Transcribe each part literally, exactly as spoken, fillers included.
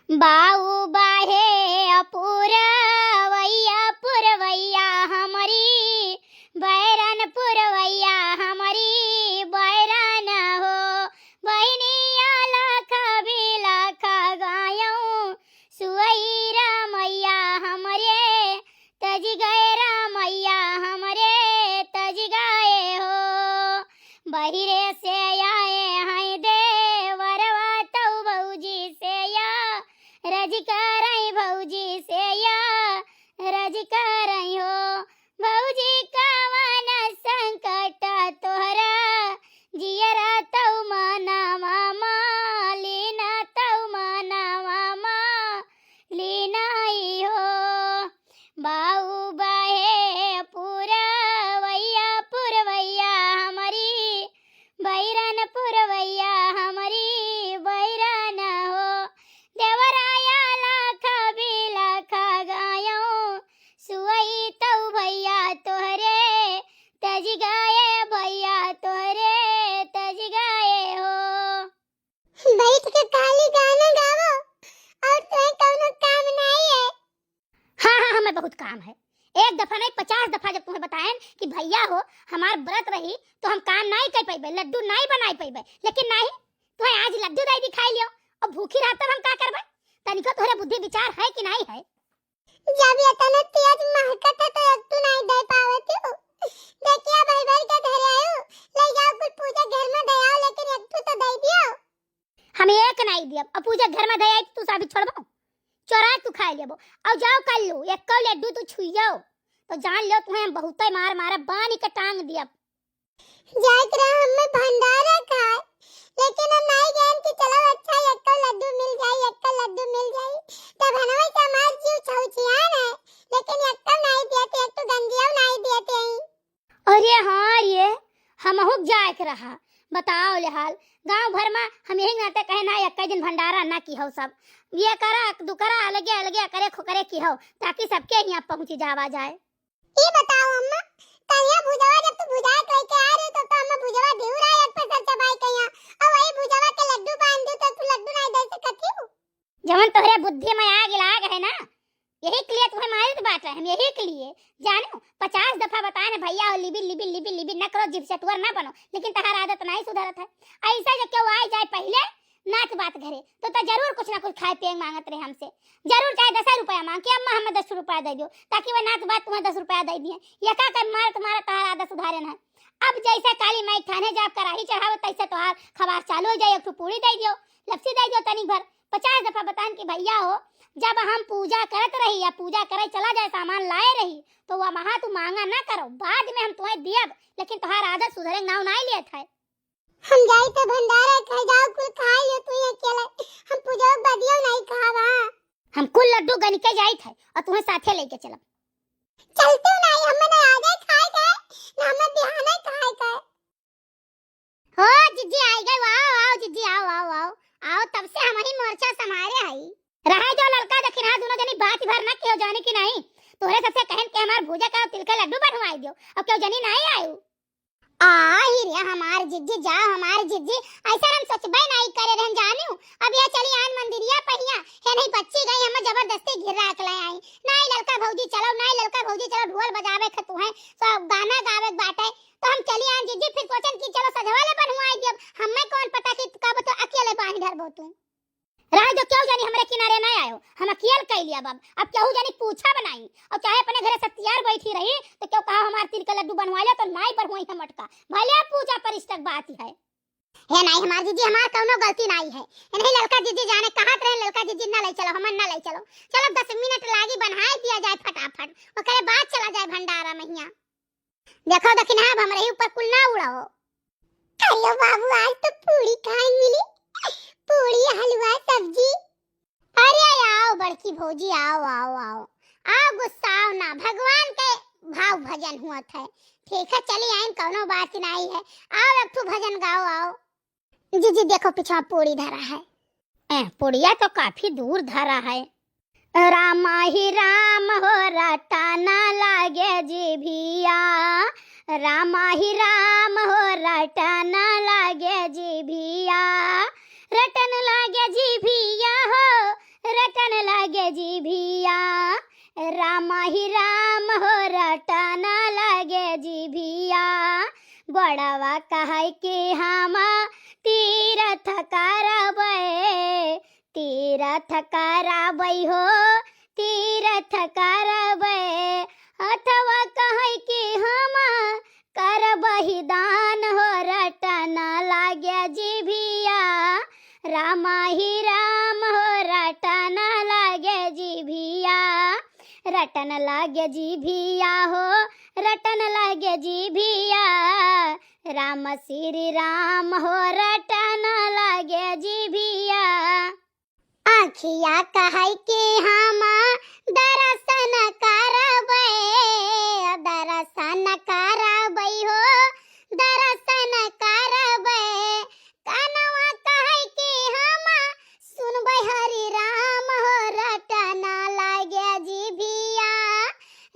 बाऊ बाहे अपुरवैया पुरवैया हमरी, बैरन पुरवैया हमरी, बैरन हो। बहिनिया लाख बिलाख गायौ, सुअई रमैया हमरे, तजि गए रमैया हमरे, तजि गए हो। बहिरे से आए हैं देवरवा तौ भौजी से या रज करई भौजी से या रज करई हो। भौजी कवन संकट तोहरा जियरा तौ मनवा मालिना तौ मनवा मालिना ई हो। बाऊ बहे पुरवैया पुरवैया हमरी, बैरन पुरवैया हमरी बैरन हो। देवराया लाख बिलाख गायौ, सुअई तौ भैया तोहरे, तजि गए भैया तोहरे, तजि गए हो। बैठ के खाली गाना गावो और तुम्हें कौनो काम नहीं है। हाँ, हाँ, हमें बहुत काम है। एक दफा नहीं, पचास दफा जब तुम्हें बताएन कि भैया हो, हमार व्रत रही, तो हम काम नहीं कर पइबे, लड्डू नहीं बनाई पइबे, लेकिन नहीं, तुम्हें आज लड्डू दे दी, खाई लियो, और भूखी रह तब हम का करबे? तनिको तोहरे बुद्धि विचार है कि नहीं है? जब इतने तेज महकत है, तो एक तू नहीं दे पावत हो। देखिया, भाई भाई के धरे आयो, ले जाओ कुल पूजा घर में दे आओ, लेकिन एक तू तो दे दियो। हम एक नहीं दियब, अब पूजा घर में दे आई, तू साबित छोड़बो, चोरा तू खाई लेबो। और जाओ कर लो, एक लड्डू तू छुइयो, तो जान लो, तुम्हें हम बहुते मार मारा, बानी के टांग दियब। जात रहा हमें भंडारा खाए, लेकिन हम नहीं गए कि चलो अच्छा, एक लड्डू मिल जाए, एक लड्डू मिल जाए। तब हनवा समाज जीव छौछियान है, लेकिन एक नहीं दिया थे, एक तो गंजिया नहीं दिया थे। अरे हाँ रे, हमहू जाए के रहा। बताओ ले हाल, गांव भर में हम यही नाते कहे ना, एक दिन भंडारा ना की हो सब, ये करा दुकरा अलगे अलगे करे खोकरे की हो, ताकि सबके यहाँ पहुँची जावा जाए। ई बताओ अम्मा, कहिया भुजवा जब तू भुजाए के लेके आ रही तो, तो अम्मा भुजवा देहू रहा एक पसर चबाई के यहाँ, और वही भुजवा के लड्डू बांध दू तो तू लड्डू नहीं दे सकत ही। जवन तोहरे बुद्धि में आग लाग है ना, यही के लिए तुम्हें मारित बाटे हम, यही के लिए। जानो, पचास दफा बताए ना भैया हो, लिबी, लिबी, लिबी, लिबी न करो, जिभ चटुअर ना बनो, लेकिन तहार आदत नहीं सुधरत है। ऐसा जो केहू आए जाए पहले नात बात घरे, तो, तो जरूर कुछ ना कुछ खाए पिए मांगत रहे हमसे, जरूर चाहे दस रुपया मांग के, "अम्मा, हमें दस रुपया दे दो", ताकि वह नात बात तुम्हें दस रुपया दे दिए। यका कर मार तुम्हारा तहार आदत सुधारे ना है। अब जैसे काली माई थाने जाब कराही चढ़ावे, तैसे तोहार खबार चालू हो जाए, एक ठो पूरी दे दियो, लपसी दे दियो तनी भर। पचास दफा बतान कि भैया हो, जब हम पूजा करत रही या पूजा करे चला जाए, सामान लाए रही, तो वह महा तू मांगा ना करो, बाद में हम तुम्हें दियब, लेकिन तोहार आदत सुधरे नाव नाई लेत है। हम जाई तो भंडारा खाए जाओ, कुल खाए लियो तू अकेले, हम पूजा बदियो नहीं खावा। हम कुल लड्डू गन के जाइत है और तुम्हें साथे लेके चलब। चलते नहीं, हमें ना आगे खाए के, ना हमें बिहाने खाए के। हो जिज्जी आई गए, आओ, आओ जिज्जी, आओ, आओ, आओ, आओ, तब से हम ही मोर्चा संभारे हई। रहे जो ललका दखिनहा दोनों जनी बात भर ना केहू जानी कि नहीं, तोहरे सबसे कहन के हमार भूजा का तिल के लड्डू बनवाई दियो, अब केहू जनी नहीं आयु। आ ही रे हमार जिज्जी, जा हमार जिज्जी, ऐसा हम सोचबे नहीं करे रहन जानियो। अब ये चली आन मंदिरिया पहिया, हे नहीं बच्ची गई, हम जबरदस्ती घिरा के ले आई। नहीं ललका भौजी चलो, नहीं ललका भौजी चलो, ढोल बजावे के तू है, सब गाना गावे के बाटे, तो हम चली आन जिज्जी, फिर सोचन कि चलो सजवा ले बनवाई दियब, हमें कौन पता कि कब तो अकेले बांध धरबो तू। रह जो, क्यों जानी हमरे किनारे ना आयो, हम अकेल कई लिया बाब, अब केहू जानी पूछा बनाई, और चाहे अपने घरे सत्यार बैठी रही, तो क्यों कहा हमार तिल के लड्डू बनवा ले, तो नाई पर हुई हम अटका, भले पूजा परिष्ठक बात ही है। हे नाई हमार जिज्जी, हमार कौनो गलती नाई है। हे नहीं ललका जिज्जी जाने कहत रहे, ललका जिज्जी ना ले चलो, हमन ना ले चलो। चलो दस मिनट लागी, बनाए दिया जाए फटाफट, ओकरे बाद चला जाए भंडारा महिया। देखो दखिनहा, अब हमरे ही ऊपर कुल ना उड़ाओ। अरे बाबू, आज तो पूरी खाए मिली, पूरी, हलवा, सब्जी। अरे आओ बड़की भौजी, आओ, आओ, आओ, आओ, गुस्साओ ना, भगवान के भाव भजन हुआ था। ठीक है, चली आइन, कौनो बात नहीं है। आओ एक ठो भजन गाओ, आओ। जी, जी, देखो पीछा पूरी धरा है। ए, पुड़िया तो काफी दूर धरा है। रामा ही राम हो रटन लागे जिभिया, रामा ही राम हो रटन लागे जिभिया, रटन लागे जिभिया हो, जिभिया, राम ही राम हो रटन लागे जिभिया। गोड़वा कहै कि हम तीरथ करबै, तीरथ करबै हो, तीरथ करबै। हथवा कहै कि हम करबहि दान हो रटन लागे जिभिया, राम ही राम हो रटन लागे जिभिया, रटन लागे जिभिया हो, रटन लागे जिभिया, राम श्री राम हो रटन लागे जिभिया। आँखिया कहै कि हम दर्शन करबै, दर्शन करबै हो, दर्शन करबै। कनवा कहै कि हम सुनबै हरि राम हो रटन लागे जिभिया,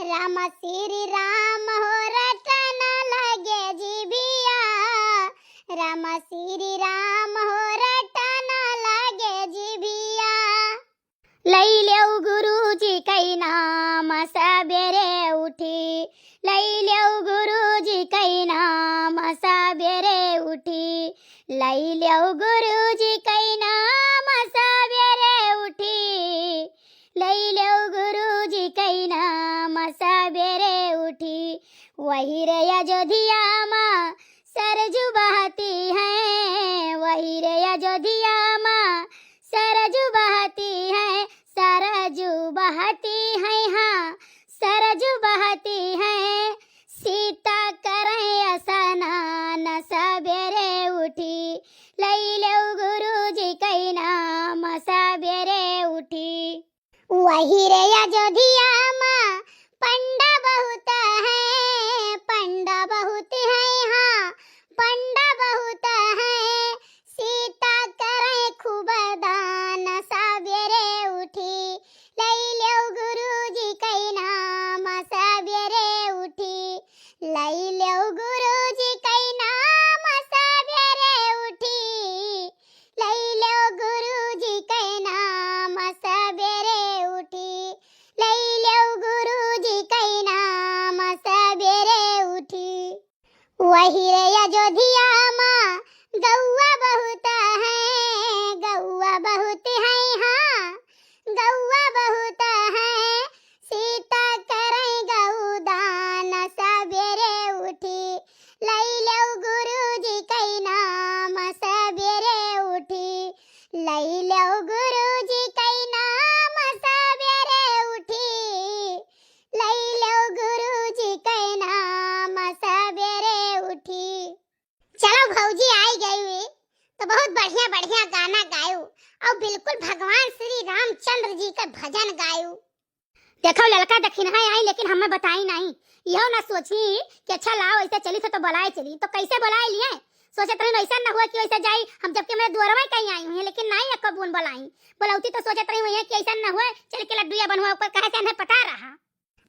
राम श्री राम हो रटन लागे जिभिया, राम श्री राम हो रटन लागे जिभिया। लैलेउ गुरुजी कै नाम सबेरे उठी, लैलेउ गुरुजी कै नाम सबेरे उठी, लैलेउ गुरुजी कै नाम सबेरे उठी, लैलेउ गुरुजी कै नाम सबेरे उठी। वही रे अयोध्या मा सरजू बहती है, वही रे अयोध्या मा सरजू बहती है, सरजू बहती है, हाँ, सरजू बहती है। सीता करै स्नान सबेरे उठी, लैलेउ गुरुजी कै नाम सबेरे उठी। वही रे अयोध्या मा पंडा बहुत है, पंडा बहुत है, हाँ, पंडा बहुत है। सीता करै खूब दान सबेरे उठी, लैलेउ गुरुजी कै नाम सबेरे उठी, लैलेउ गुरुजी कै नाम सबेरे उठी, लैलेउ गुरुजी कै नाम सबेरे उठी, लैलेउ गुरुजी कै नाम सबेरे उठी। वही रे अयोध्या मा गौआ बहुत है, गौआ बहुत है, हाँ, गौआ बहुत है। सीता करै गौ दान सबेरे उठी, लैलेउ गुरुजी कै नाम सबेरे उठी, लैलेउ गुरुजी कै नाम सबेरे उठी, लैलेउ गुरुजी कै नाम सबेरे उठी। चलो भौजी आई गई हुई तो बहुत बढ़िया बढ़िया गाना गायू और बिल्कुल भगवान श्री रामचंद्र जी का भजन गायू। देखो ललका दखिनहा आई लेकिन हमें बताई नहीं, इहो ना सोची कि अच्छा लाओ ऐसे चली तो, तो बुलाए चली, तो कैसे बुलाए लिए? सोचत रही ऐसा ना हुआ कि ऐसे जाई हम, जबकि मैं दुआरवा कहीं आई हुई है लेकिन नहीं एको बून बुलाई। बुलौती तो सोचत रही हुई है कि ऐसा ना हुआ चल के लड्डूया बनवा ऊपर कहे से हमें पता रहा।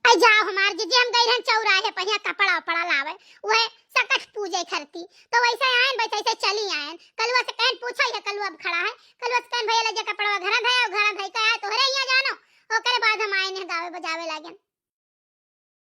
आई जाओ हमार जीजी, हम गई रहन चौराहे पहिया कपड़ा उपड़ा लावे, वह सकठ पूजे खरती, तो वैसे आयन, वैसे ऐसे चली आयन,